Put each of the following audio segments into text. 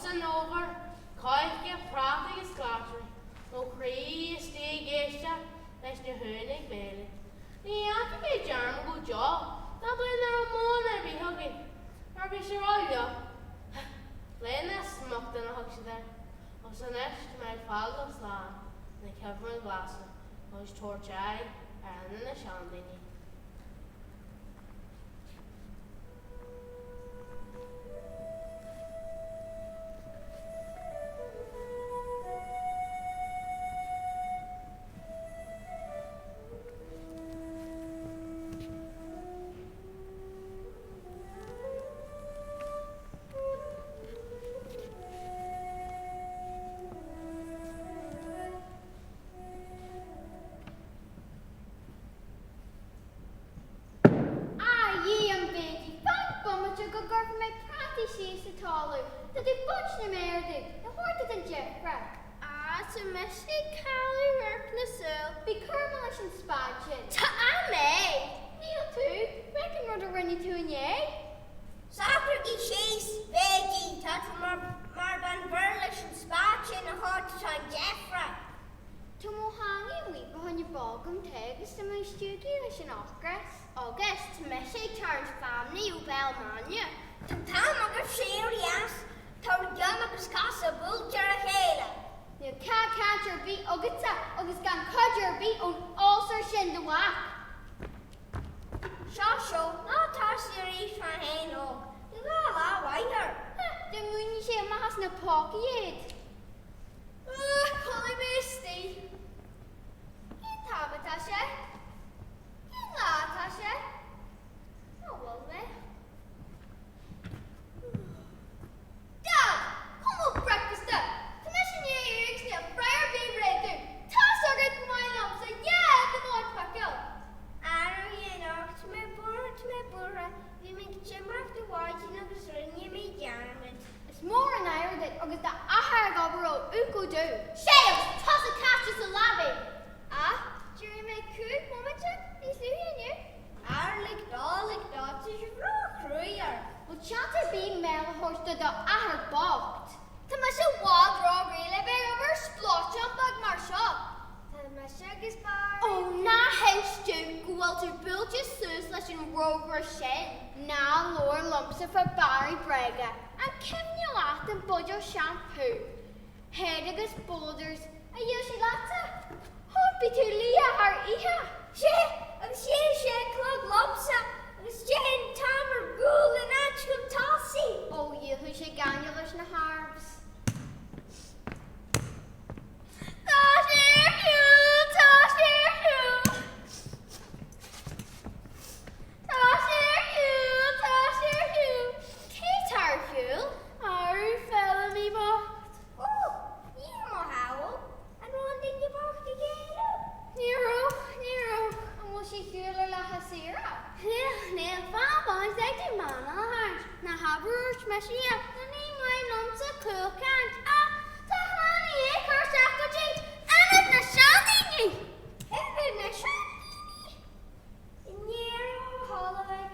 san fhómhar, coirce, prátaí agus glasraí, mo chroí istigh ag éisteacht leis na huain ag béiligh. Ní dhéanfaidh mé dearmad go deo den bhliain nach raibh móin ar bith againn mar bhí sé ró-fhliuch. Lá na smuchtán a thug siad air agus anois tá mé ag fágáil slán na cuibhrinn ghlasa agus tabhairt aghaidh ar Ionad na Seandaoine. A Dhia an Bhéidí, fan bomaite go gcuirfidh mé prátaí síos sa talamh, tá tú ag baint na méar domh, na thabhairt duit an deifre. Á, tá mise ag cailleadh radharc na súl. Bí cúramach leis an spád sin. Tá mé! Níl tú. Féach an rud a rinne tú inné. Socraigí síos, Bhéidí, tá tú mar bean mhór leis an spád sin a thabhairt atá an deifre. Tá mo theanga amuigh fá choinne bolgam tae agus tá mé stiúgtha leis an ocras. Agus tá mise ag tarraingt feamnaí ó bhéal m'ainne. Tá an t-am agaibh siar ó dheas. Tabhair gean agus casadh buailte ar a chéile. Níl cead caint ar bith agatsa agus gan cuid ar bith ón ulcer sin de mhac. Seo seo, ná tosaigh arís mar fhéin óg, ní gá lá mhaith air. Ha, dá múinfeadh sé amach as na pócaí iad. Ah, codlaigh mé istigh. Cén t-am atá sé? Cén lá atá sé? Cá bhfuil mé? Dad! Cá bhfuil breakfast? Tá mise i ndiaidh éirí agus níl fry ar bith réidh dom. Tá's agat go maith liomsa, yeah, the móin focal! Arú anocht, tá mé buartha, tá mé buartha, bhí mé ag timireacht ar maidin agus rinne mé dearmad. Is mór an náire duit agus d'athair ag obair ó úc ó dubh. Sé agus tusa caite sa leabaidh! Ah, d'éirigh mé 5 bomaite níos luaithe inniu. Ar lig dó, lig dó, tá sibh ró-chruaidh air. Bhfuil seans ar bith meill a thabhairt do do athair bocht? Tá mise i bhfad ró-réidh le bheith ag obair ar spleoiteán beag mar seo. Tá mise agus Barry. Ó, ná hinis domh go bhfuil tú buailte suas leis an rógaire sin. Ná labhair liomsa fá Barry bréige. An cuimhin leat an buidéal seampú? Head agus Boulders a dhíol sé leatsa? Thiompaigh tú liath thar oíche. Sé agus sé sé a chlog liomsa agus sé an t-am ar gcúl in áit chun tosaigh. Ó dhíolfadh sé gaineamh leis na Harbs. Tá sé ar shiúl, tá sé ar shiúl. Tá sé ar shiúl, tá sé ar shiúl. Cé tá ar shiúl? Arú Feilimí bocht. Ó, Dhia mo shábháil, an raibh an duine bocht ag éalú? Ní raibh, ní raibh. An bhfuil sé ar shiúl ar laetha saoire? Níl, níl, fan bomaite ag tú m'anáil a tharraingt, ná habair ar dhúirt mise é, nó ní maith liomsa cúlchaint, ach tá clann i ndiaidh cur isteach go dtí Ionad na Seandaoine! Ionad na Seandaoine?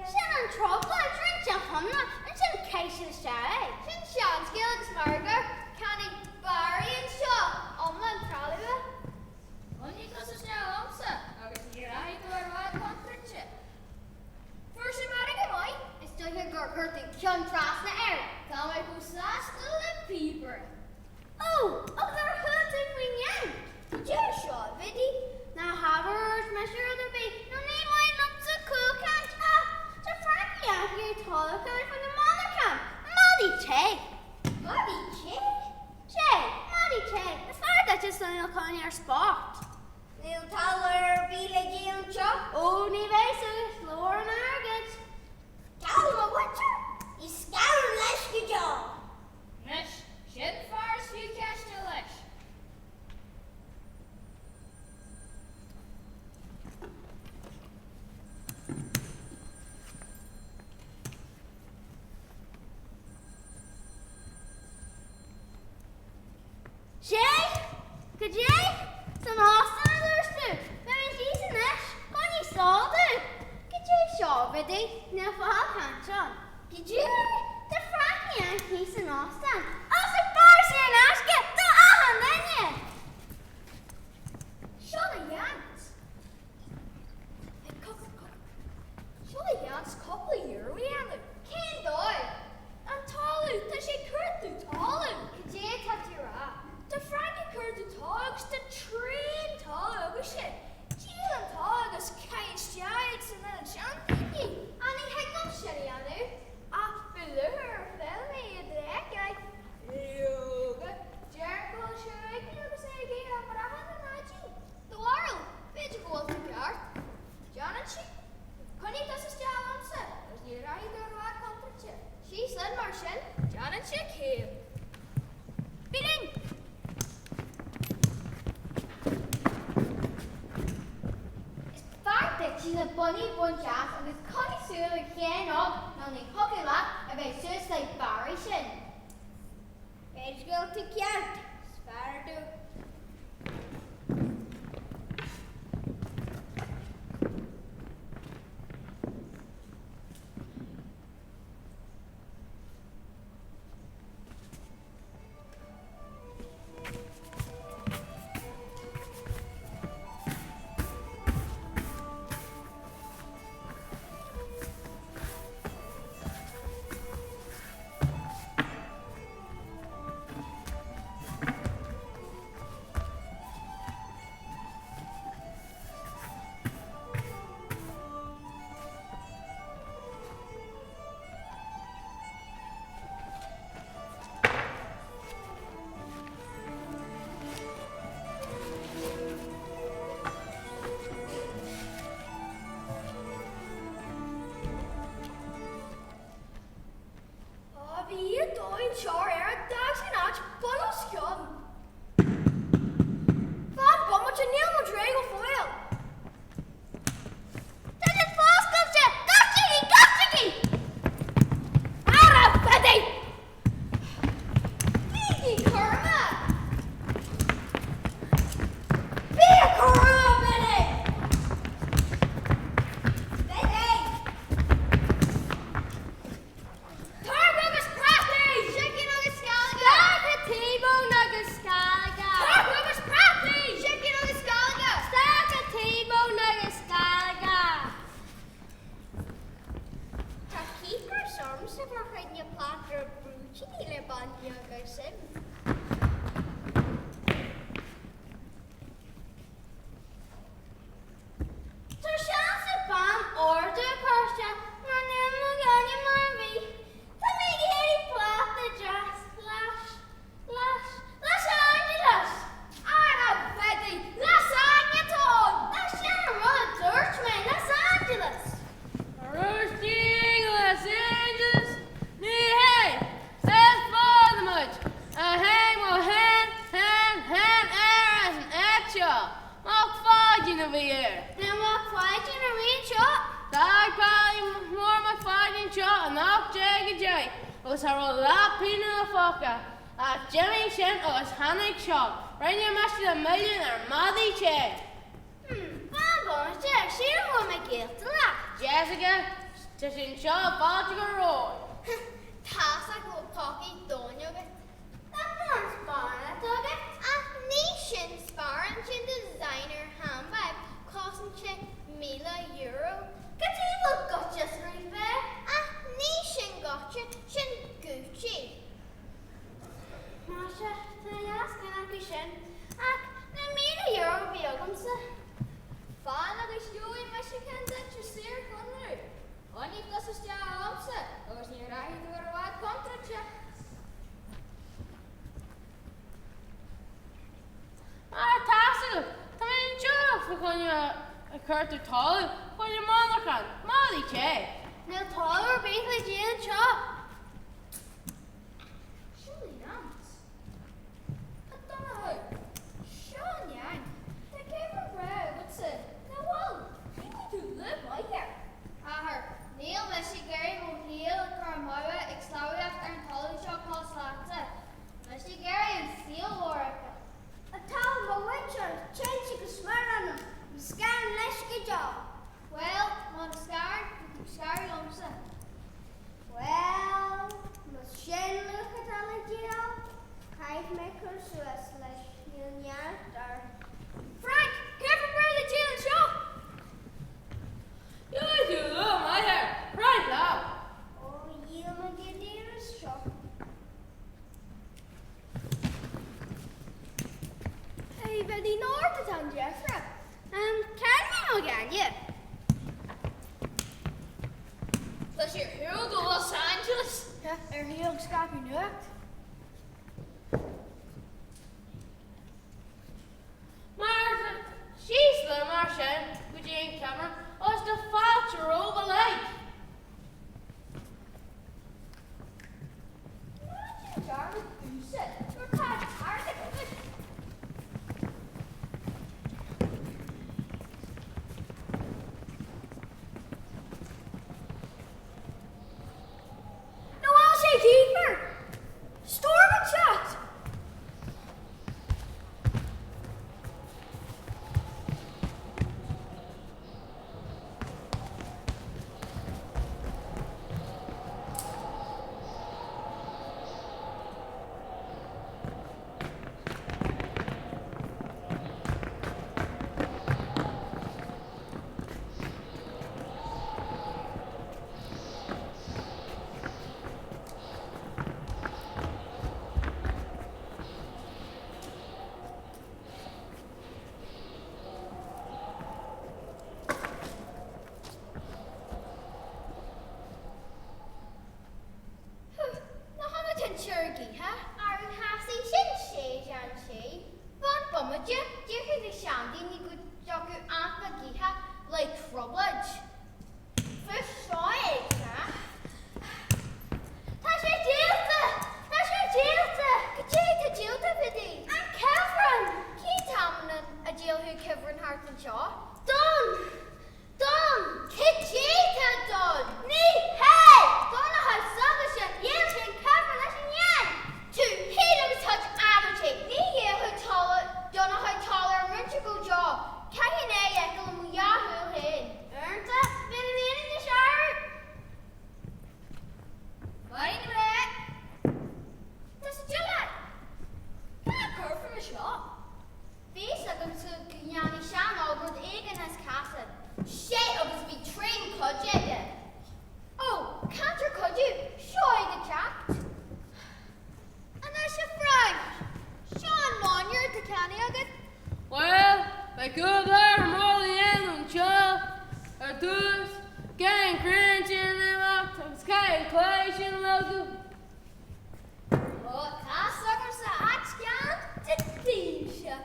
Sin an trioblóid, rince chonradh, ansin chaith siad isteach é. Sin seanscéal agus margadh, cheannaigh Barry anseo iomlán trealamh. Coinnigh cosa isteach liomsa agus ní rachaidh tú ar bhád contúirte. Fuair sé margadh maith. Is dóiche gur chuir tú ceann trasna air. Tá mé chomh sásta le píobaire. Ó, agus ar chuala tú faoin yen? Cad é seo, a Bhiddy? Ná habair ar dhúirt mise rud ar bith, nó ní maith liomsa cúlchaint, ach tá Frankie Yankee ag talamh faoi na monarchan, maidí te! Maidí te? Sé, maidí te, is fearr duit is níl coinne ar spot. Níl talamh ar bith le díol anseo. Ó, ní bheidh suas leor an airgid. Talamh a mhuintir, ní scarann leis go deo. Anois, sin fear is fiú ceistiú leis. Sé? Cad é? San óstán a dúirt tú? Beidh mé thíos anois, coinnigh súil domh. Cad é seo, a Bhiddy? Níl focal cainte ann. Cad é? Tá Frankie Yankee san óstán. Tá na bonnaí bainte as agus coinnigh súil ar Sheán Óg nó ní thiocfadh leat a bheith suas le Barry sin. B'fhéidir go bhfuil tú ceart. Is fearr domh. Á, bhí an dóigh anseo ar a d'fhág sé an áit bun os cionn. Fan bomaite, níl muid réidh go fóill. Tá siad foscailte! Gastaigí! Gastaigí! Ara, Biddy! Bígí cúramach! Bí cúramach, Biddy! Biddy! Torc agus prátaí! Sicín agus sceallóga! Stáca T-bone agus sceallóga! Torc agus prátaí! Sicín agus sceallóga! Stáca T-bone agus sceallóga! Tá cíocras ormsa fá choinne pláta brúitíní le bainne agus im. Tá seans ag bean ordú a chur isteach mar níl mo dhuine mar a bhí. Tá mé ag iarraidh pláta deas las, las, Los Angeles! Ara Biddy, lasagne atá ann! Nach sin an rud a dúirt mé, Los Angeles! Roistín Los Angeles? Ní hé! Is fada muid a tháinig mo shean, shean, shean athair as an áit seo. Mac Pháidín a bhí air. Ní Mac Pháidín a bhí anseo. D'fhág Paddy Mór Mac Pháidín seo in 1810 agus cha raibh leathphingin ina phóca ach d'imigh sin agus tháinig seo. Rinne mise na milliúin ar mhadaí te. Hmm, fan bomaite, sílim go bhfuil mé gaolta leat. Jessica, tá sé anseo fáilte go romhainn. Tá's agam go bhfuil pócaí domhain agat. Nach mór an sparán atá agat? Ach ní sin sparán, sin designer handbag, cosaint sé €1,000. Cad chuige a bhfuil Gucci scríofa air? Ach ní sin Gucci, sin Gucci. Maise, tá a leathscian acu sin, ach na €1,000 a bhí agamsa. Fan agus gheobhaidh mise ceann duit ar saorchonradh. Coinnigh cosa isteach liomsa agus ní rachaidh tú ar bhád contúirte. Mar tá's agat, tá mé anseo fá choinne a chuirtear talamh fá choinne monarchan, madaí te. Níl talamh ar bith le díol anseo. Sin leans. A Donnchadha, seo an Yank. Tá céim bhreá agatsa, nach bhfuil? Ní bhfuil tú le maith air. Athair, níl mise ag iarraidh mo shaol a chur amú ag slabhraíocht ar an talamh seo cosúil leatsa. Tá mise ag iarraidh an saol mhór a fheiceáil. An talamh mo mhuintir, téann sé go smior ionam, ní scarann leis go deo. Bhuel, muna scarann, tá tú ag scaradh liomsa. Bhuel, más sin luach atá le díol, caithfidh mé cur suas leis, níl neart ort. Frank, céard faoi le díol anseo? Gheobhaidh tú luach maith air, Frank leat. Ó, dhíol mé go léir as seo. Hey, Biddy, nach ort atá an deifre. Ceann mé mo ghainne. Tá sé ar shiúl go Los Angeles. Ar shiúl ag scaipeadh nuacht. Mar síos le mar sin go dtí an ceamara agus tá fáilte romhaibh uilig. Ná déan dearmad domhsa gur tá airgead agat. Beidh cúpla rud a dhéanamh anseo ar dtús, caithfidh an crann sin imeacht agus caithfidh an claí sin a leagadh. Ó, tá's agamsa áit cheann de daoibhse.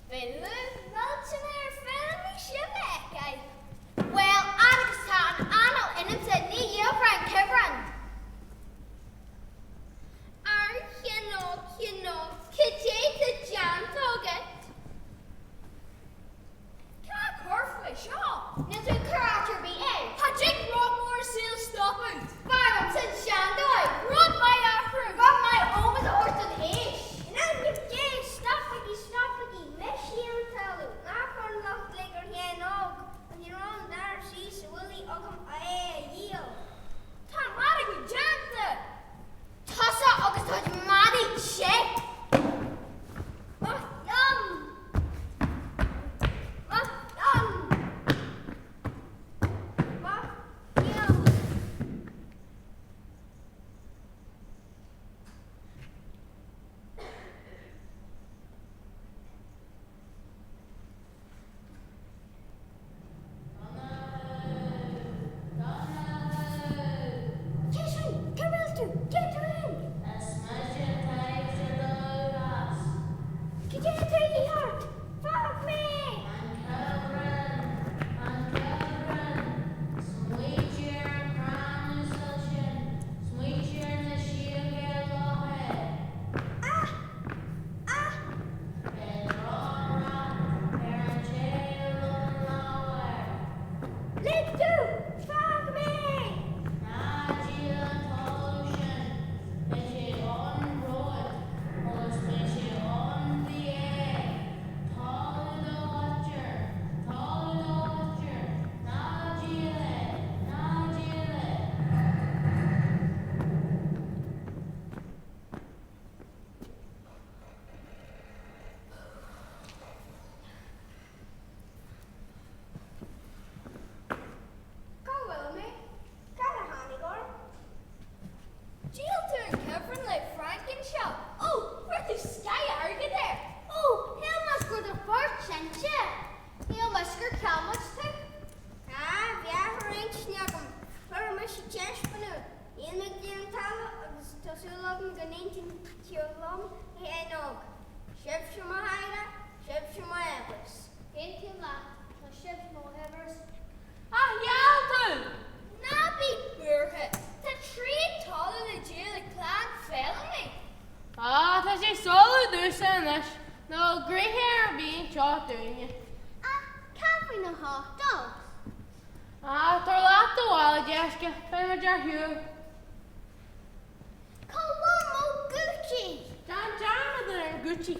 Beidh lúth millteanach ar Feilimí sibh a fheiceáil. Bhuel, fhad agus tá an anáil ionamsa ní dhíolfar an cuibhreann. Ar Sheán Sheán, cad é tá déanta agat? Cá gcuirfead é seo? Níl tú ag cur áit ar bith é. Tá tig rud mór sa saol stopadh. B'fhearr liomsa an seandóigh. Rud maith a athrú. Rud maith ómós a thabhairt don aois. In ainm Dé, stopaigí, stopaigí, mise ar an talamh, ná cuir an locht uilig ar Sheán Óg, ní raibh an dara suí sa bhuillí agam é a dhíol. Tá margadh déanta! Tusa agus do chuid madaí te! Mo cheann! Mo cheann! Mo cheann! Cé sin? Cá bhfuil tú? Cé tú fhéin? Is mise Tadhg sa Dúchas. Cad é atá de dhíth ort? Fág mé! An cuibhreann, an cuibhreann, smaoitigh ar an chrann uasal sin, smaoitigh ar na síoga i láthair. Ah! Ah! Beidh drochrath ar an té a luann lámh air. Lig domh! Fág mé! Ná díol an talamh sin, beidh sé an-bhróid agus beidh sé an-mhí-ádh. Talamh do mhuintir, talamh do mhuintir, ná díol é, ná díol é. Cá bhfuil mé? Cad a tháinig ort? Dhíol tú an cuibhreann le Frank anseo. Ó, fuair tú sciath airgid air. Ó, shíl mise go raibh do phort seinnte. Shíl mise gur cheil muid tú. Ah, bhí athrú intinne agam. Chuir mise ceist fúthu. Níl mé ag díol an talamh agus tá súil agam go n-aontaíonn tú liom, a Sheáin Óg. Sibhse mo shaoire, sibhse mo shaibhreas. Aontaím leat, tá sibh mo shaibhreas. Ach gheall tú! Ná bí buartha, tá trian talamh le díol ag clann Feilimí. Ah, tá sé soiléir domhsa anois nach bhfuil gnoithe ar bith anseo dúinne. Ach cad faoi na hot dogs? Ah, tar leat abhaile, a deisce, beidh muid ar shiúl. Cá bhfuil mo Gucci? Déan dearmad ar an Gucci.